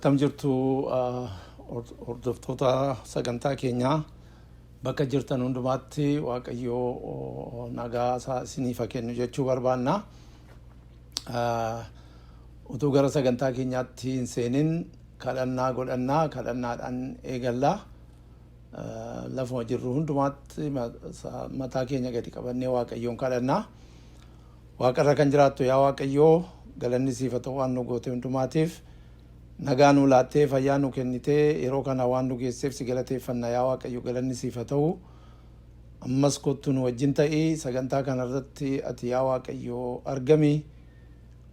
Attam jirtu hordoftoota sagantaa keenyaa? Bakka jirtan hundumaatti Waaqayyoo nagaa isaa isiniif haa kennu jechuu barbaanna. Utuu gara sagantaa keenyaatti hin seenin kadhannaa godhannaa, kadhannaadhaan eegalla. Lafuma jirru hundumaatti mataa keenya gadi qabannee Waaqayyoon kadhanna. Waaqarra kan jiraattu yaa Waaqayyoo, galanni siif haa ta'u waan nu goote hundumaatiif. Nagaa nu laattee, fayyaa nu kennitee, yeroo kana waan nu geesseef si galateeffanna. Yaa Waaqayyo, galanni siif haa ta'u. Ammas kottu nu wajjin ta'ii, sagantaa kanarratti ati yaa Waaqayyo argami.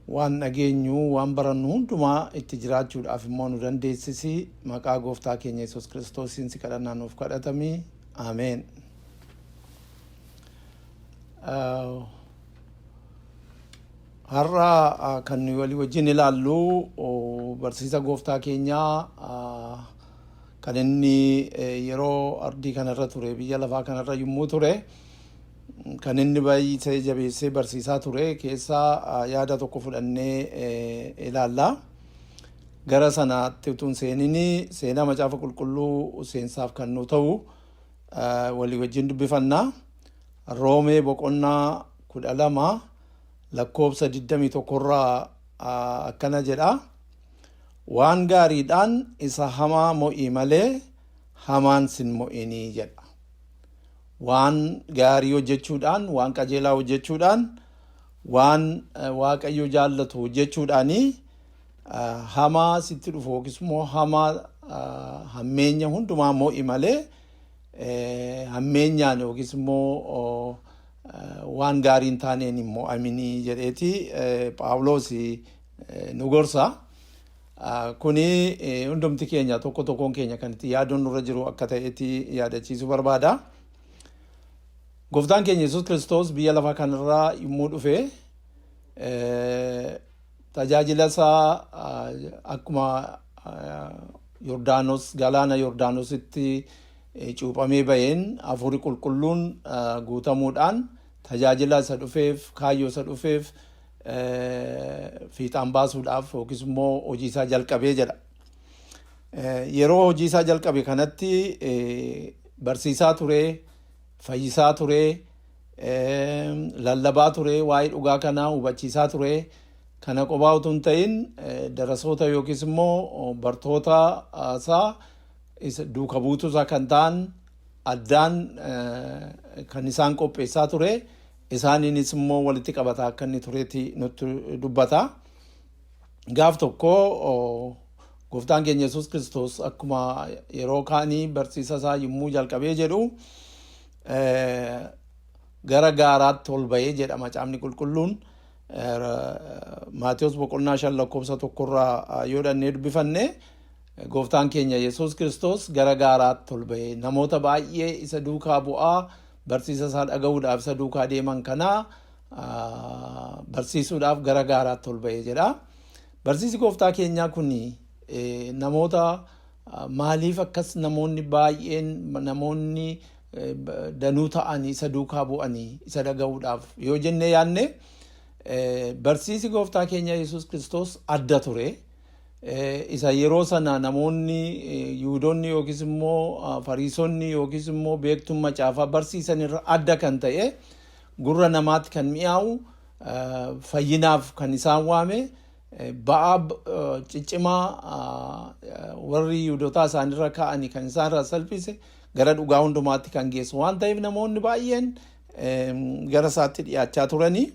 Waan dhageenyu, waan barannu hundumaa itti jiraachuudhaaf immoo nu dandeessisi. Maqaa Gooftaa keenya Yesuus Kiristoosiin si kadhannaa, nuuf kadhatami. Ameen. Har'a kan nuyi walii wajjin ilaallu barsiisa Gooftaa keenyaa kan inni yeroo ardii kanarra ture, biyya lafaa kanarra yommuu ture, kan inni baay'isee jabeessee barsiisaa ture keessaa yaada tokko fudhannee ilaalla. Gara sanaatti utuu hin seenin seenaa Macaafa Qulqulluu seensaaf kan nu ta'u walii wajjin dubbifanna. Roomee boqonnaa 12 lakkoofsa 21 irraa akkana jedha. "Waan gaariidhaan isa hamaa mo'ii malee hamaan sin mo'inii" jedha. Waan gaarii hojjechuudhaan, waan qajeelaa hojjechuudhaan, waan Waaqayyo jaallatu hojjechuudhaanii hamaa sitti dhufu yookiis immoo hamaa, hammeenya hundumaa mo'i malee hammeenyaan yookiis immoo waan gaarii hin taaneen hin mo'aminii jedheeti Phaawulos nu gorsa. Kuni hundumti keenya, tokko tokkoon keenya kan itti yaaduun nurra jiru akka ta'etti yaadachiisuu barbaada. Gooftaan keenya Yesuus Kiristoos biyya lafaa kanarraa yommuu dhufe, tajaajila isaa akkuma Yordaanos, galaana Yordaanositti cuuphamee baheen, Hafuurri Qulqulluun guutamuudhaan tajaajila isa dhufeef, kaayyoo isa dhufeef fiixaan baasuudhaaf yookiis immoo hojii isaa jalqabee jedha. Yeroo hojii isaa jalqabe kanatti barsiisaa ture, fayyisaa ture, lallabaa ture, waa'ee dhugaa kanaa hubachiisaa ture. Kana qofaa utuu hin ta'in darasoota yookiis immoo bartoota isaa, duuka buutuu isaa kan ta'an addaan kan isaan qopheessaa ture. Isaaniinis immoo walitti qabataa akka inni tureeti nutti dubbata. Gaaf tokko Gooftaan keenya Yesuus Kiristoos akkuma yeroo kaanii barsiisa isaa yommuu jalqabee jedhu gara gaaraatti ol ba'ee jedha Macaafni Qulqulluun. Maatiyos boqonnaa 5 lakkoofsa 1rraa yoo dhannee dubbifanne, Gooftaan keenya Yesuus Kiristoos gara gaaraatti ol ba'ee namoota baay'ee isa duukaa bu'aa, barsiisa isaa dhaga'uudhaaf isa duukaa deeman kanaa barsiisuudhaaf gara gaaraatti ol ba'ee jedha. Barsiisi Gooftaa keenyaa kun namoota maaliif akkas namoonni baay'een, namoonni danuu ta'anii isa duukaa bu'anii isa dhaga'uudhaaf yoo jennee yaadne, barsiisi Gooftaa keenya Yesuus Kiristoos adda ture. Isa yeroo sana namoonni Yihudoonni yookiis immoo Fariisonni yookiis immoo beektuun macaafaa barsiisan irra adda kan ta'e, gurra namaatti kan mi'aawu, fayyinaaf kan isaan waame, ba'aa ciccimaa warri Yihudotaa isaanirra kaa'anii kan isaanirraa salphise, gara dhugaa hundumaatti kan geessu waan ta'eef namoonni baay'een gara isaatti dhiyaachaa turanii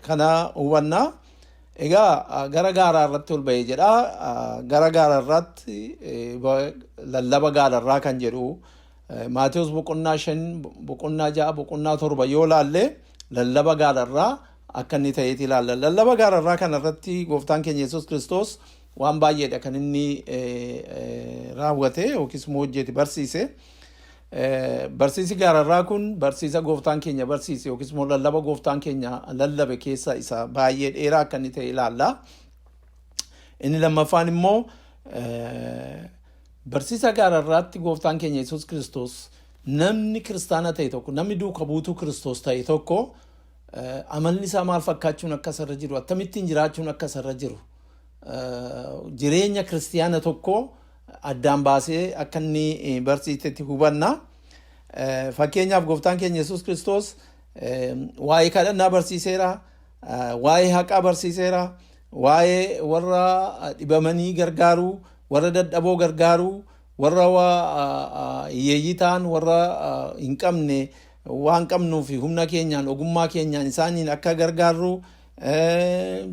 kana hubannaa. Egaa gara gaaraa irratti ol ba'ee jedha. Gara gaara irratti lallaba gaararraa kan jedhu Maatiyus boqonnaa 5, boqonnaa 6, boqonnaa 7 yoo laalle, lallaba gaararraa akka inni ta'eeti ilaalla. Lallaba gaararraa kana irratti Gooftaan keenya Yesuus Kiristoos waan baay'eedha kan inni raawwate yookiis immoo hojjete, barsiise. Barsiisi gaararraa kun barsiisa Gooftaan keenya barsiise yookiis immoo lallaba Gooftaan keenya lallabe keessa isa baay'ee dheeraa akka inni ta'e ilaalla. Inni lammaffaan immoo barsiisa gaararraatti Gooftaan keenya Yesuus Kiristoos namni kiristaana ta'e tokko, namni duuka buutuu Kiristoos ta'e tokko amalli isaa maal fakkaachuun akka isarra jiru, akkamittiin jiraachuun akka isarra jiru jireenya kiristiyaana tokkoo addaan baasee akka inni barsiisetti hubanna. Fakkeenyaaf, gooftaan keenya Yesuus Kiristoos waa'ee kadhannaa barsiiseera, waa'ee haqaa barsiiseera, waa'ee warra dhibamanii gargaaruu, warra dadhaboo gargaaruu, warra hiyyeeyyii ta'an, warra hin qabne waan qabnuu fi humna keenyaan, ogummaa keenyaan isaaniin akka gargaarru,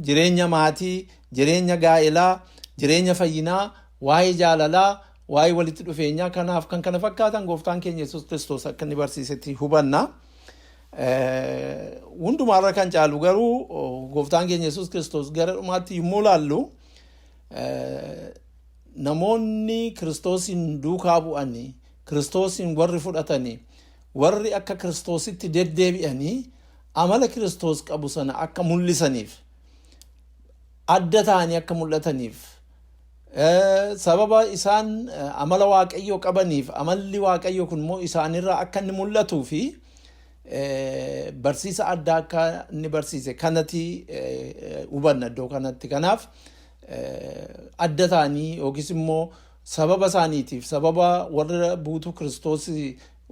jireenya maatii, jireenya gaa'elaa, jireenya fayyinaa, waa'ee jaalalaa, waa'ee walitti dhufeenyaa, kanaaf kan kana fakkaatan gooftaan keenya Yesuus Kiristoos akka inni barsiisetti hubanna. Hundumaarra kan caalu garuu, gooftaan keenya Yesuus Kiristoos gara dhumaatti yommuu laallu, namoonni Kiristoosiin duukaa bu'anii, Kiristoosiin warri fudhatanii, warri akka Kiristoositti deddeebi'anii amala Kiristoos qabu sana akka mul'isaniif, adda ta'anii akka mul'ataniif, sababa isaan amala Waaqayyoo qabaniif amalli Waaqayyoo kun immoo isaanirraa akka inni mul'atuu fi barsiisa addaa akka inni barsiise kanatti hubanna iddoo kanatti. Kanaaf adda ta'anii yookiis immoo sababa isaaniitiif, sababa warra buutuu Kiristoos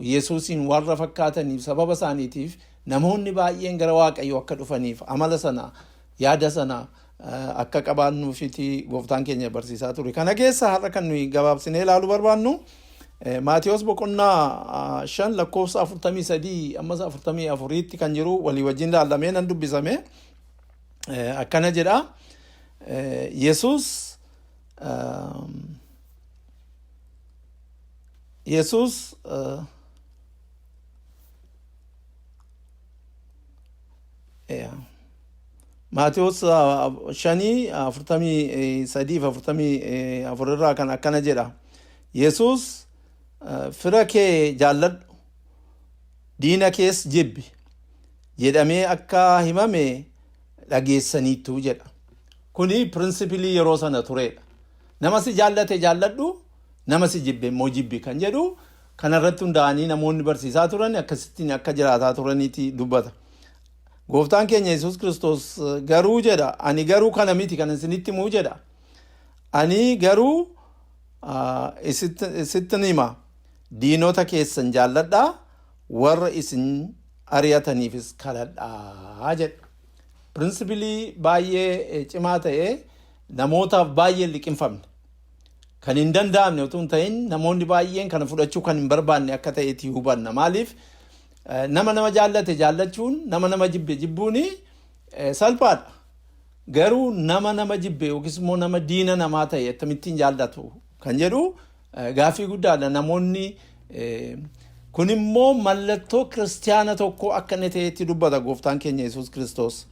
Yesuusiin warra fakkaataniif, sababa isaaniitiif namoonni baay'een gara Waaqayyoo akka dhufaniif amala sana, yaada sana akka qabaannuufiti gooftaan keenya barsiisaa ture. Kana keessa har'a kan nuyi gabaabsinee ilaaluu barbaannu Maatiyos boqonnaa 5 lakkoofsa 43 ammas 44tti kan jiru walii wajjin ilaallamee nan dubbisame. Akkana jedha. Yesuus Maatiyos 5:43 fi 44 irraa kan akkana jedha. Yesuus, "Fira kee jaalladhu, diina kees jibbi jedhamee akka himame dhageessaniittu" jedha. Kuni principle yeroo sana turedha. Nama si jaallate jaalladhu, nama si jibbe immoo jibbi kan jedhu kanarratti hundaa'anii namoonni barsiisaa turan akkasittiin akka jiraataa turaniiti dubbata. Gooftaan keenya Yesuus Kiristoos garuu jedha, "Ani garuu kana miti kan isinitti himuu" jedha. "Ani garuu isittin hima, diinota keessan jaalladhaa, warra isin ari'ataniifis kadhadhaa" jedha. Principle baay'ee cimaa ta'e, namootaaf baay'ee liqinfamne. Kan hin danda'amne utuu hin ta'in, namoonni baay'een kana fudhachuu kan hin barbaanne akka ta'etti hubanna. Maaliif? Nama nama jaallate jaallachuun, nama nama jibbe jibbuun salphaadha. Garuu nama nama jibbe yookiis immoo nama diina namaa ta'e akkamittiin jaallatu kan jedhu gaaffii guddaadha. Namoonni kun immoo mallattoo kiristiyaana tokko akka inni ta'etti dubbata gooftaan keenya Yesuus Kiristoos.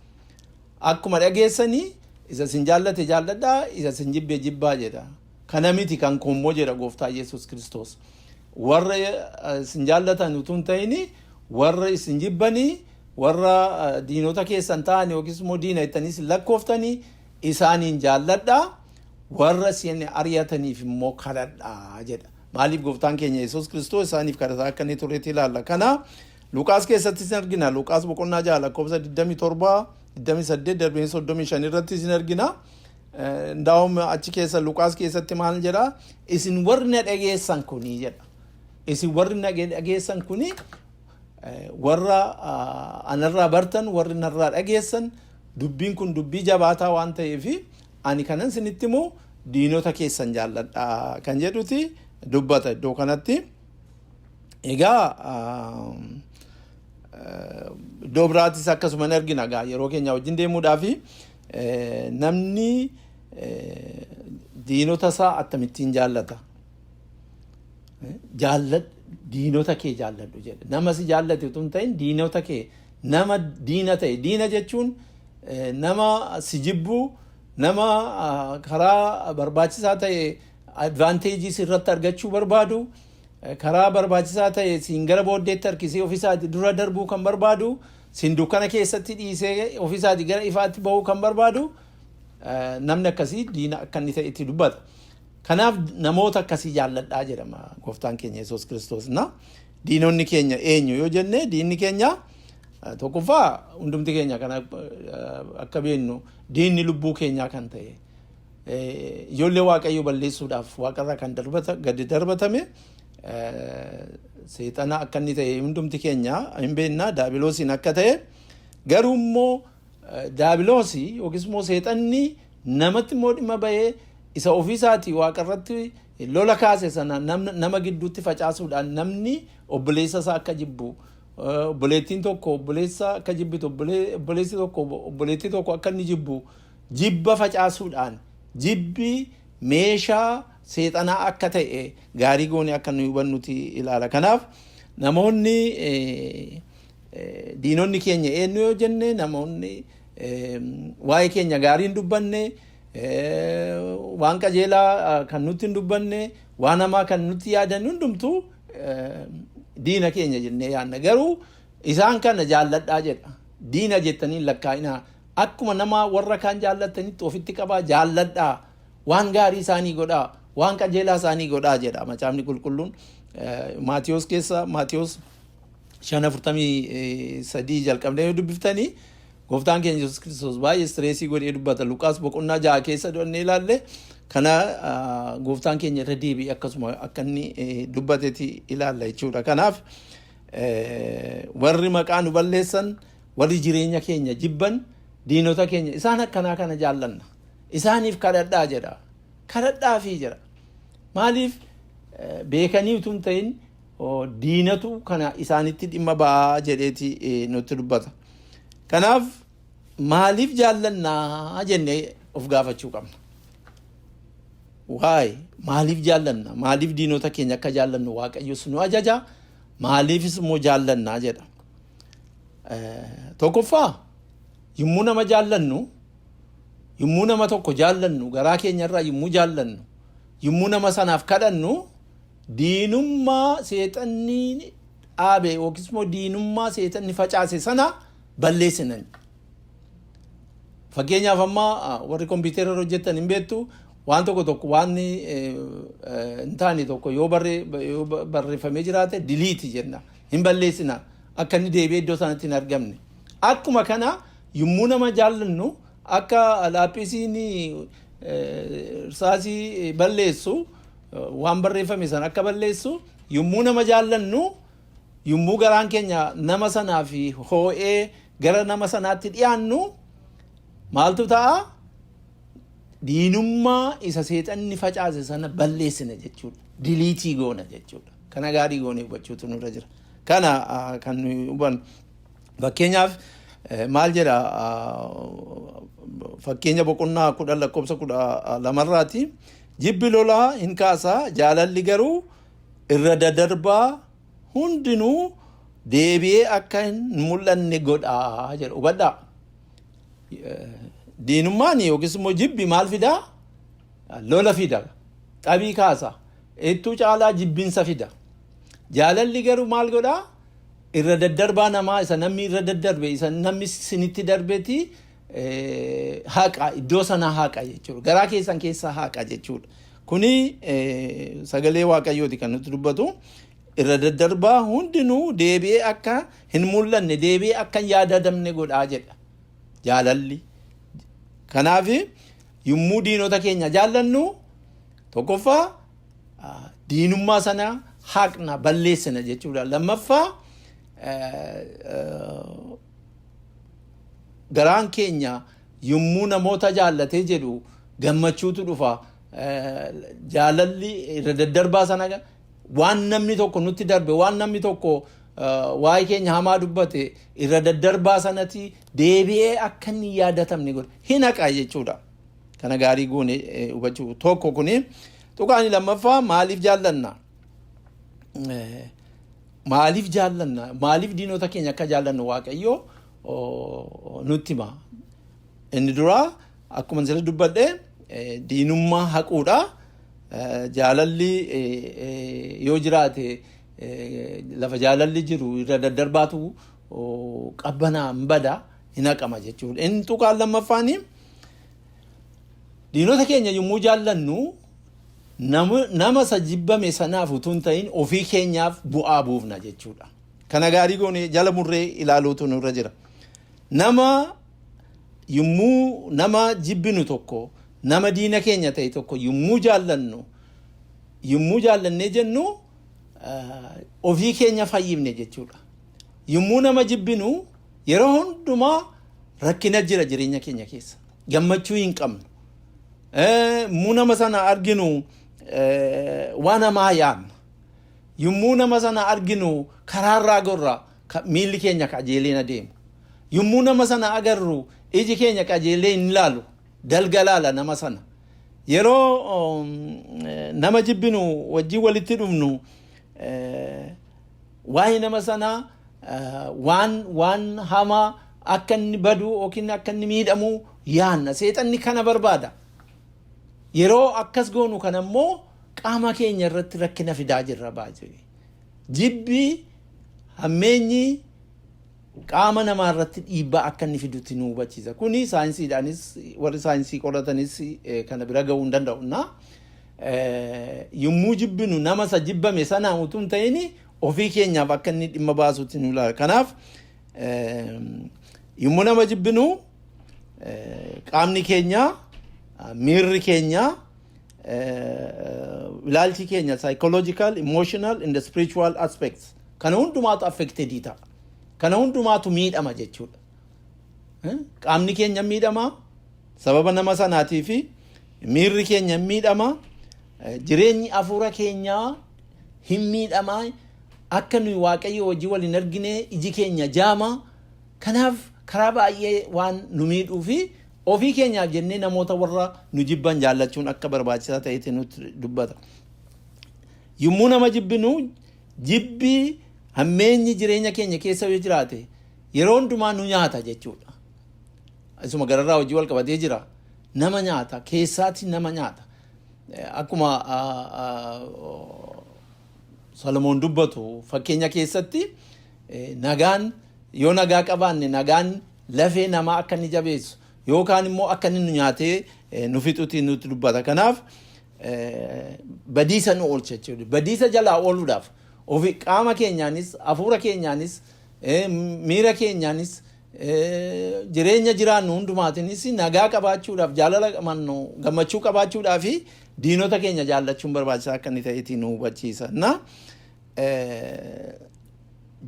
"Akkuma dhageessanii, isa isin jaallate jaalladhaa, isa isin jibbe jibbaa" jedha. "Kana miti kan koommoo" jedha gooftaa Yesuus Kiristoos. "Warra isin jaallatan utuu hin ta'in, warra isin jibbanii, warra diinota keessan ta'an yookiis immoo diina jettanii isin lakkooftanii isaaniin jaalladhaa, warra isin ari'ataniif immoo kadhadhaa" jedha. Maaliif? Gooftaan keenya Yesuus Kiristoos isaaniif kadhataa akka inni turetti ilaalla. Kana Luqaas keessatti isin argina. Luqaas boqonnaa 6 lakkoofsa 27, 28 darbee 35 irratti isin argina. Ndaa'um achi keessa Luqaas keessatti maal jedha? "Isin warri na dhageessan kuni" jedha. "Isin warri na dhageessan kuni, warra anarraa bartan, warri narraa dhageessan, dubbiin kun dubbii jabaataa waan ta'eef, ani kanan isinitti himu diinota keessan jaalladha" kan jedhuti dubbata iddoo kanatti. Egaa iddoo biraattis akkasuma ni argina. Egaa yeroo keenya wajjin deemuudhaaf, namni diinota isaa akkamittiin jaallata? Diinota kee jaalladhu jedha. Nama si jaallate utuu hin ta'in, diinota kee, nama diina ta'e. Diina jechuun nama si jibbu, nama karaa barbaachisaa ta'e advantage sirratti argachuu barbaadu, karaa barbaachisaa ta'e siin gara booddeetti harkisee ofiisaati dura darbuu kan barbaadu, siin dukkana keessatti dhiisee ofiisaati gara ifaatti bahuu kan barbaadu, namni akkasii diina akka inni ta'etti dubbata. Kanaaf namoota akkasii jaalladhaa jedhama gooftaan keenya Yesuus Kiristoos. Na diinonni keenya eenyu yoo jenne, diinni keenya tokkoffaa, hundumti keenya kana akka beeknu, diinni lubbuu keenyaa kan ta'e ijoollee Waaqayyoo balleessuudhaaf waaqarraa kan gadi darbatame seexana akka inni ta'e hundumti keenya hin beekna, daabiloosiin akka ta'e. Garuu immoo daabiloosii yookiis immoo seexanni namatti immoo dhimma bahee isa ofiisaatii waaqarratti lola kaase sana nama gidduutti facaasuudhaan namni obboleessa isaa akka jibbu, obboleettiin tokko obboleessa akka jibbitu, obboleessi tokko obboleettii tokko akka inni jibbu, jibba facaasuudhaan jibbi meeshaa seexanaa akka ta'e gaarii goone akka nu hubannuti ilaala. Kanaaf namoonni diinonni keenya eenyu yoo jenne, namoonni waa'ee keenya gaarii hin dubbanne, waan qajeelaa kan nutti hin dubbanne, waan hamaa kan nutti yaadan hundumtuu diina keenya jennee yaadna. Garuu isaan kana jaalladhaa jedha. Diina jettanii lakkaa'inaa. Akkuma nama warra kaan jaallattanitti ofitti qabaa, jaalladhaa. Waan gaarii isaanii godhaa. Waan qajeelaa isaanii godhaa jedha Macaafni Qulqulluun. Maatiyoos keessa, Maatiyoos 5:43 jalqabnee yoo dubbiftanii, gooftaan keenya Yesuus Kiristoos baay'ee stress godhee dubbata. Luqaas boqonnaa 6 keessa dhufnee ilaalle kana, gooftaan keenya irra deebi'ee akkasuma akka inni dubbateeti ilaalla jechuudha. Kanaaf warri maqaa nu balleessan, warri jireenya keenya jibban, diinota keenya isaan akkanaa kana jaallanna. Isaaniif kadhadhaa jedha. Kadhadhaafii jedha. Maaliif? Beekanii utuu hin ta'in diinatu kana isaanitti dhimma ba'aa jedheeti nutti dubbata. Kanaaf maaliif jaallannaa jennee of gaafachuu qabna. Waa'ee maaliif jaallanna? Maaliif diinota keenya akka jaallannu Waaqayyos nu ajaja? Maaliifis immoo jaallannaa jedha. Tokkoffaa, yommuu nama jaallannu, yommuu nama tokko jaallannu, garaa keenyarraa yommuu jaallannu, yommuu nama sanaaf kadhannu, diinummaa seexanni dhaabe yookiis immoo diinummaa seexanni facaase sana balleessinan. Fakkeenyaaf amma warri kompiitara hojjetan hin beektu, waan tokko tokko waan hin taane tokko yoo barreeffamee jiraate delete jenna, hin balleessina, akka inni deebi'ee iddoo sanatti hin argamne. Akkuma kana yommuu nama jaallannu, akka laaphisiin irsaasii balleessu, waan barreeffame sana akka balleessu, yommuu nama jaallannu, yommuu garaan keenya nama sanaaf hoo'ee gara nama sanaatti dhiyaannu, maaltu ta'a? Diinummaa isa seexanni facaase sana balleessina jechuudha. Delete goona jechuudha. Kana gaarii goonee hubachuutu nurra jira. Kana kan nuyi hubannu. Fakkeenyaaf maal jedha? Fakkeenya boqonnaa 10 lakkoofsa 12rraati. Jibbi lolaa hin kaasa, jaalalli garuu irra dadarbaa hundinuu deebi'ee akka hin mul'anne godhaa jedha. Hubadhaa. Diinummaan yookiis immoo jibbi maal fidaa? Lola fida. Xabii kaasa. Ittuu caalaa jibbinsa fida. Jaalalli garuu maal godhaa? Irra daddarbaa namaa isa namni irra daddarbe, isa namni sinitti darbeeti haqa, iddoo sanaa haqa jechuudha. Garaa keessan keessaa haqa jechuudha. Kuni sagalee Waaqayyooti kan nutti dubbatu. Irra daddarbaa hundinuu deebi'ee akka hin mul'anne, deebi'ee akka hin yaadadamne godhaa jedha. Jaalalli. Kanaaf yommuu diinota keenya jaallannu, tokkoffaa diinummaa sana haqna, balleessina jechuudha. Lammaffaa, garaan keenya yommuu namoota jaallatee jedhu gammachuutu dhufa. Jaalalli irra daddarbaa sana, waan namni tokko nutti darbe, waan namni tokko waa'ee keenya hamaa dubbate, irra daddarbaa sanatti deebi'ee akka inni yaadatamne godha. Hin haqa jechuudha. Kana gaarii goone hubachuu tokko kuni. Tuqaani lammaffaa, maaliif jaallanna? Maaliif jaallanna? Maaliif diinota keenya akka jaallannu Waaqayyo nutti hima? Inni duraa, akkuma sila dubbadhe, diinummaa haquudha. Jaalalli yoo jiraate, lafa jaalalli jiru irra daddarbaatu qabbanaa hin bada, hin haqama jechuudha. Inni tuqaan lammaffaani, diinota keenya yommuu jaallannu nama isa jibbame sanaaf utuu hin ta'in ofii keenyaaf bu'aa buufna jechuudha. Kana gaarii goone jala murree ilaaluutu nurra jira. Nama yommuu nama jibbinu tokko Nama diina keenya ta'e tokko yommuu jaallannu, yommuu jaallannee jennu, ofii keenya fayyifne jechuudha. Yommuu nama jibbinu yeroo hundumaa rakkina jira jireenya keenya keessa. Gammachuu hin qabnu. Yommuu nama sana arginu waan hamaa yaadna. Yommuu nama sana arginu karaarraa gorra, miilli keenya qajeelee hin adeemu. Yommuu nama sana agarru iji keenya qajeelee hin ilaalu, dalga laala nama sana. Yeroo nama jibbinu wajjin walitti dhufnu, waa'ee nama sanaa waan hamaa, akka inni badu yookiin akka inni miidhamu yaanna. Seexanni kana barbaada. Yeroo akkas goonu kana immoo qaama keenya irratti rakkina fidaa jirra baay'ee. Jibbi, hammeenyi qaama namaa irratti dhiibbaa akka inni fidutti nu hubachiisa. Kuni saayinsiidhaanis, warri saayinsii qoratanis kana bira gahuu hin danda'u. Na yommuu jibbinu nama isa jibbame sana utuu hin ta'in ofii keenyaaf akka inni dhimma baasutti nu ilaala. Kanaaf yommuu nama jibbinu qaamni keenya, miirri keenya, ilaalchi keenya, psychological, emotional and the spiritual aspects kana hundumaatu affected ta'a. Kana hundumaatu miidhama jechuudha. Qaamni keenya miidhama sababa nama sanaatii fi miirri keenya miidhama, jireenyi hafuura keenyaa hin miidhama, akka nuyi Waaqayyo wajjin wal hin argine iji keenya jaama. Kanaaf karaa baay'ee waan nu miidhuu fi ofii keenyaaf jennee namoota warra nu jibban jaallachuun akka barbaachisaa ta'etti nutti dubbata. Yommuu nama jibbinu, jibbi, hammeenyi jireenya keenya keessa yoo jiraate yeroo hundumaa nu nyaata jechuudha. Isuma gararraa hojii wal qabatee jira. Nama nyaata, keessaatti nama nyaata. Akkuma Solomoon dubbatu fakkeenya keessatti, nagaan, yoo nagaa qabaanne nagaan lafee namaa akka inni jabeessu yookaan immoo akka inni nu nyaatee nu fixutti nutti dubbata. Kanaaf badiisa nu oolcha jechuudha. Badiisa jalaa ooluudhaaf ofi qaama keenyaanis, hafuura keenyaanis, miira keenyaanis, jireenya jiraannu hundumaatiinis nagaa qabaachuudhaaf, jaalala qabannu, gammachuu qabaachuudhaaf diinota keenya jaallachuun barbaachisaa akka inni ta'etti nu hubachiisa. Na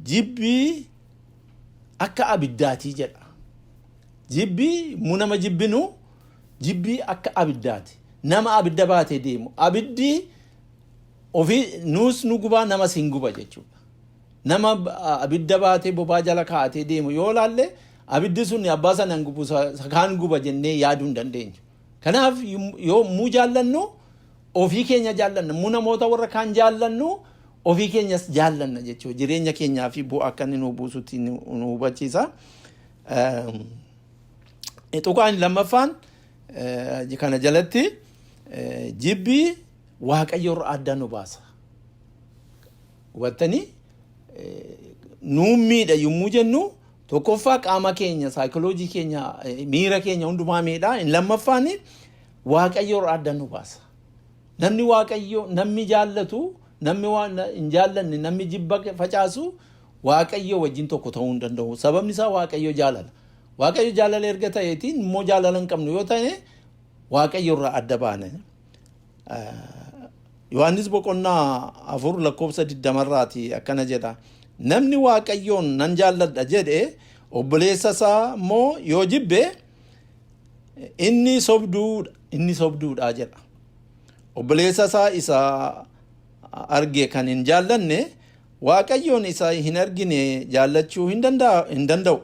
jibbii akka abiddaatii jedha. Jibbii mu nama jibbinu, jibbii akka abiddaati. Nama abidda baatee deemu. Abiddi ofii nuus nu gubaa, namas hin guba jechuudha. Nama abidda baatee bobaa jala kaa'atee deemu yoo laalle, abiddi sun abbaa sana hin gubu, kaan guba jennee yaaduu hin dandeenyu. Kanaaf yoo muu jaallannu ofii keenya jaallanna. Muu namoota warra kaan jaallannu ofii keenyas jaallanna jechuudha. Jireenya keenyaa fi bu'aa akka inni nu buusutti nu hubachiisa. Tuqaan lammaffaan kana jalatti, jibbi Waaqayyo irraa adda nu baasa. Hubattanii, nuun miidha yommuu jennu, tokkoffaa qaama keenya, saayikoloojii keenya, miira keenya hundumaa miidha. Inni lammaffaan Waaqayyo irraa adda nu baasa. Namni Waaqayyo namni jaallatu, namni waan hin jaallanne, namni jibba facaasu Waaqayyo wajjin tokko ta'uu hin danda'u. Sababni isaa Waaqayyo jaalala. Waaqayyo jaalala erga ta'eetiin immoo jaalala hin qabnu yoo ta'e Waaqayyo irraa adda baane. Yohaannis boqonnaa 4 lakkoofsa 20rraati akkana jedha. "Namni Waaqayyoon nan jaalladha jedhe obboleessa isaa immoo yoo jibbe inni sobduudha" jedha. "Obboleessa isaa isa arge kan hin jaallanne Waaqayyoon isa hin argine jaallachuu hin danda'u.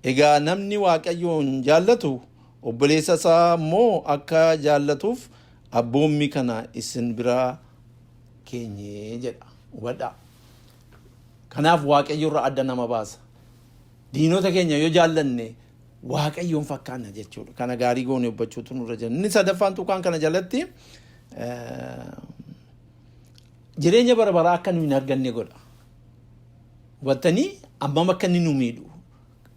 Egaa namni Waaqayyoon jaallatu obboleessa isaa immoo akka jaallatuuf abboommi kana isin bira keenye" jedha. Hubadhaa. Kanaaf Waaqayyo irraa adda nama baasa. Diinota keenya yoo jaallanne Waaqayyoon fakkaanna jechuudha. Kana gaarii goone hubachuutu nurra jira. Inni sadaffaan tuqaan kana jalatti, jireenya bara baraa akka nu hin arganne godha. Hubattanii, ammam akka inni nu miidhu.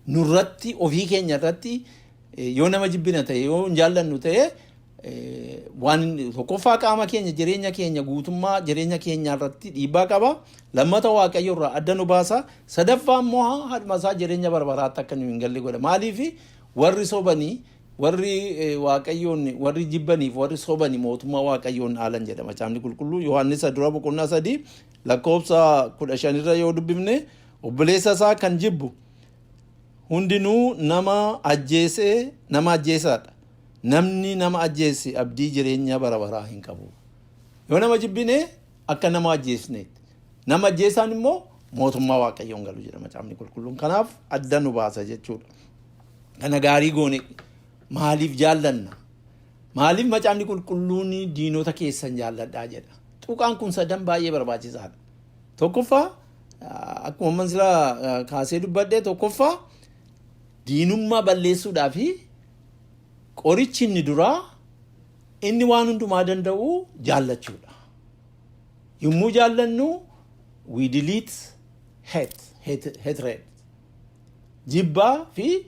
Nurratti, ofii keenya irratti, yoo nama jibbina ta'e, yoo hin jaallannu ta'e, waan tokkoffaa qaama keenya, jireenya keenya, guutummaa jireenya keenya irratti dhiibbaa qaba. Lammata Waaqayyo irraa adda nu baasa. Sadaffaa immoo haadhuma isaa jireenya bara baraatti akka nu hin galle godha. Maaliif? Warri sobanii Warri Waaqayyoon warri jibbaniif warri sobani mootummaa Waaqayyoon dhaalan jedha Macaafni Qulqulluu. Yohaannis dura boqonnaa 3 lakkoofsa 15 irra yoo dubbifne, obboleessa isaa kan jibbu hundinuu nama ajjeesee nama ajjeesaadha. Namni nama ajjeese abdii jireenya bara baraa hin qabu. Yoo nama jibbine akka nama ajjeesneetti. Nama ajjeesaan immoo mootummaa Waaqayyoon galu jedha Macaafni Qulqulluun. Kanaaf adda nu baasa jechuudha. Kana gaarii goone maaliif jaallanna? Maaliif Macaafni Qulqulluun diinota keessan jaalladhaa jedha? Tuqaan kun sadan baay'ee barbaachisaadha. Tokkoffaa, akkuma amman sila kaasee dubbadhe, tokkoffaa diinummaa balleessuudhaa fi qorichi inni duraa inni waan hundumaa danda'u jaallachuudha. Yommuu jaallannu we delete hate, hatred. Jibbaa fi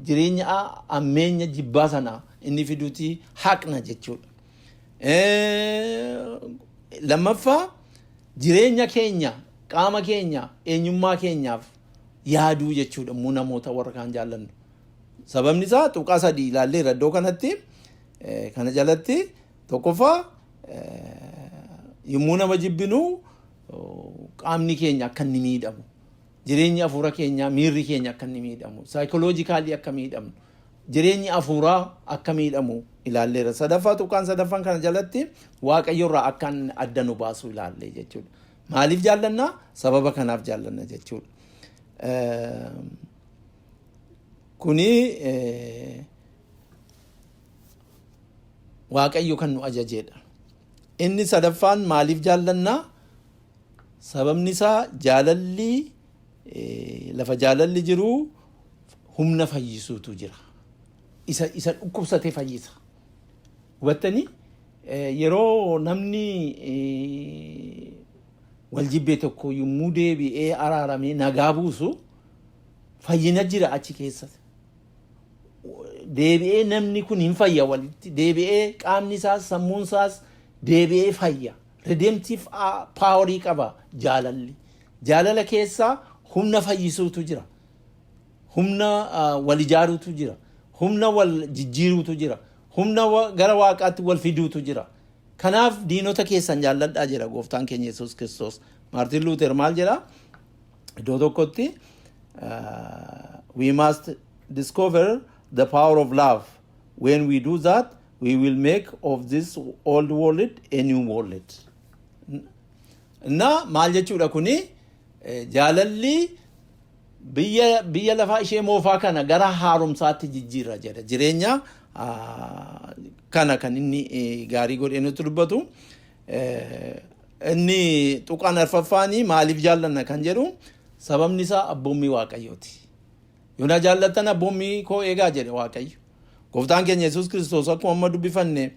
jireenya ammeenya jibbaa sana inni fiduuti haqna jechuudha. Lammaffaa, jireenya keenya, qaama keenya, eenyummaa keenyaaf yaaduu jechuudha immoo namoota warra kaan jaallannu. Sababni isaa tuqaa sadii ilaalleera iddoo kanatti, kana jalatti. Tokkoffaa, yommuu nama jibbinu qaamni keenya akka inni miidhamu, jireenyi hafuura keenyaa, miirri keenya akka inni miidhamu, psychologically akka miidhamnu, jireenyi hafuuraa akka miidhamu ilaalleera. Sadaffaa, tuqaan sadaffaan kana jalatti Waaqayyo irraa akka adda nu baasu ilaalle jechuudha. Maaliif jaallannaa? Sababa kanaaf jaallanna jechuudha. Kuni Waaqayyo kan nu ajajeedha. Inni sadaffaan maaliif jaallannaa? Sababni isaa jaalalli, lafa jaalalli jiru humna fayyisuutu jira. Isa dhukkubsatee fayyisa. Hubattanii, yeroo namni wal jibbee tokko yommuu deebi'ee araaramee nagaa buusu fayyina jira achi keessa. Deebi'ee namni kun hin fayya, walitti deebi'ee qaamni isaas sammuun isaas deebi'ee fayya. Redemptive powerii qaba jaalalli. Jaalala keessaa humna fayyisuutu jira. Humna wal ijaaruutu jira. Humna wal jijjiiruutu jira. Humna gara Waaqaatti wal fiduutu jira. Kanaaf diinota keessan jaalladhaa jedha Gooftaan keenya Yesuus Kiristoos. Maartiin Luuter maal jedha? Iddoo tokkotti, "We must discover the power of love. When we do that, we will make of this old world a new world." እና maal jechuudha kuni? Jaalalli biyya lafaa ishee moofaa kana gara haaromsaatti jijjiirra jedha. Jireenya kana kan inni gaarii godhee nutti dubbatu. Inni tuqaan arfaffaanii maaliif jaallanna kan jedhu, sababni isaa abboommii Waaqayyooti. Yoo na jaallattan abboommii koo eegaa jedhe Waaqayyo. Gooftaan keenya Yesuus Kiristoos akkuma amma dubbifanne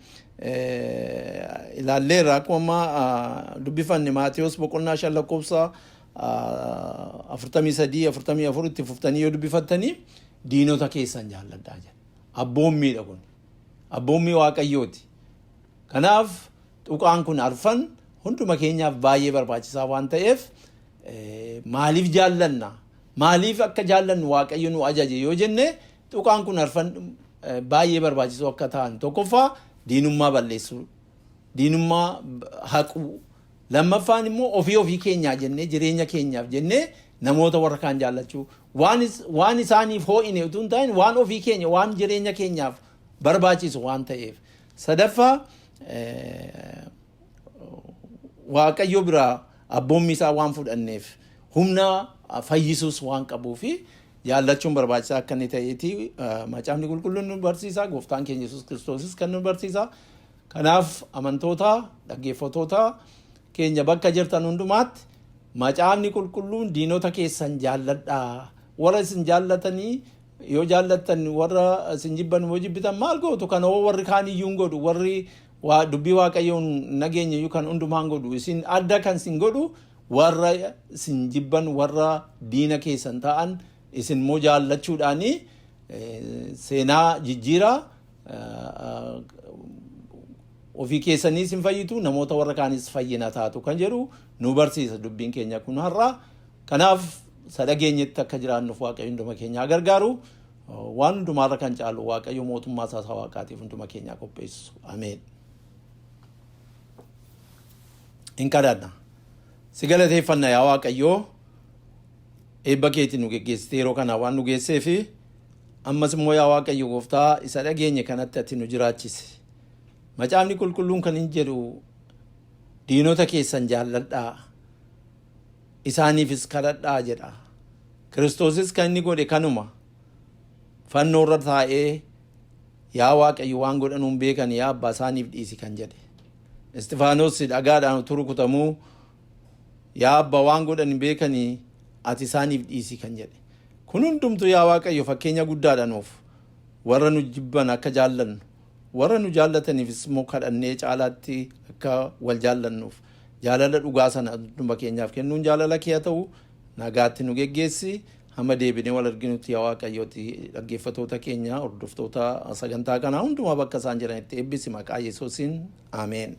ilaalleerra, akkuma amma dubbifanne Maatiyos boqonnaa 5 lakkoofsa 43, 44 itti fuftanii yoo dubbifattanii, diinota keessan jaalladhaa jedha. Abboommiidha kun. Abboommii Waaqayyooti. Kanaaf tuqaan kun arfan hunduma keenyaaf baay'ee barbaachisaa waan ta'eef, maaliif jaallanna? Maaliif akka jaallannu Waaqayyo nu ajaje yoo jenne, tuqaan kun arfan baay'ee barbaachisoo akka ta'an: tokkoffaa, diinummaa balleessuu, diinummaa haquu; lammaffaan immoo ofii ofii keenyaa jennee, jireenya keenyaaf jennee namoota warra kaan jaallachuu, waan isaaniif hoo'ine utuu hin ta'in waan ofii keenya, waan jireenya keenyaaf barbaachisu waan ta'eef; sadaffaa, Waaqayyo biraa abboommi isaa waan fudhanneef humna fayyisuus waan qabuu fi jaallachuun barbaachisaa akka inni ta'eeti Macaafni Qulqulluun nu barsiisa, Gooftaan keenya Yesuus Kiristoosis kan nu barsiisa. Kanaaf amantoota, dhaggeeffattoota keenya bakka jirtan hundumaatti, Macaafni Qulqulluun diinota keessan jaalladhaa, warra isin jaallatanii yoo jaallattan, warra isin jibban yoo jibbitan maal gootu? Kana warri kaan iyyuu hin godhu, warri dubbii Waaqayyoon nageenya iyyuu kan hundumaan godhu. Isin adda kan isin godhu warra isin jibban, warra diina keessan ta'an isin immoo jaallachuudhaanii seenaa jijjiiraa. Ofii keessanii isin fayyitu, namoota warra kaanis fayyina taatu kan jedhu nu barsiisa dubbiin keenya kun har'a. Kanaaf sadhageenyetti akka jiraannuuf Waaqayyo hunduma keenya haa gargaaru. Waan hundumaarra kan caalu Waaqayyo mootummaa isaa isa waaqaatiif hunduma keenyaa qopheessu. Ameen. In kadhanna. Si galateeffanna yaa Waaqayyoo eebba keetiin nu geggeessitee yeroo kana waan nu geessee fi ammas immoo yaa Waaqayyo gooftaa isa dhageenye kanatti ati nu jiraachise. Macaafni qulqulluun kan hin jedhu diinota keessan jaalladhaa isaaniifis kadhadhaa jedha. Kiristoosis kan inni godhe kanuma. Fannoo irra taa'ee yaa Waaqayyo waan godhanuu hin beekan yaa abbaa isaaniif dhiisi kan jedhe. Isxifaanos dhagaadhaan utuu rukutamuu yaa abbaa waan godhan hin beekanii ati isaaniif dhiisi kan jedhe. Kun hundumtuu yaa Waaqayyo fakkeenya guddaadha nuuf. Warra nu jibban akka jaallannu, warra nu jaallataniifis immoo kadhannee caalaatti akka wal jaallannuuf jaalala dhugaa sana hunduma keenyaaf kennuun jaalala kee haa ta'u. Nagaatti nu geggeessi. Hamma deebinee wal arginutti yaa Waaqayyooti dhaggeeffatoota keenya hordoftoota sagantaa kanaa hundumaa bakka isaan jiranitti eebbisi maqaa Yesuusiin. Ameen.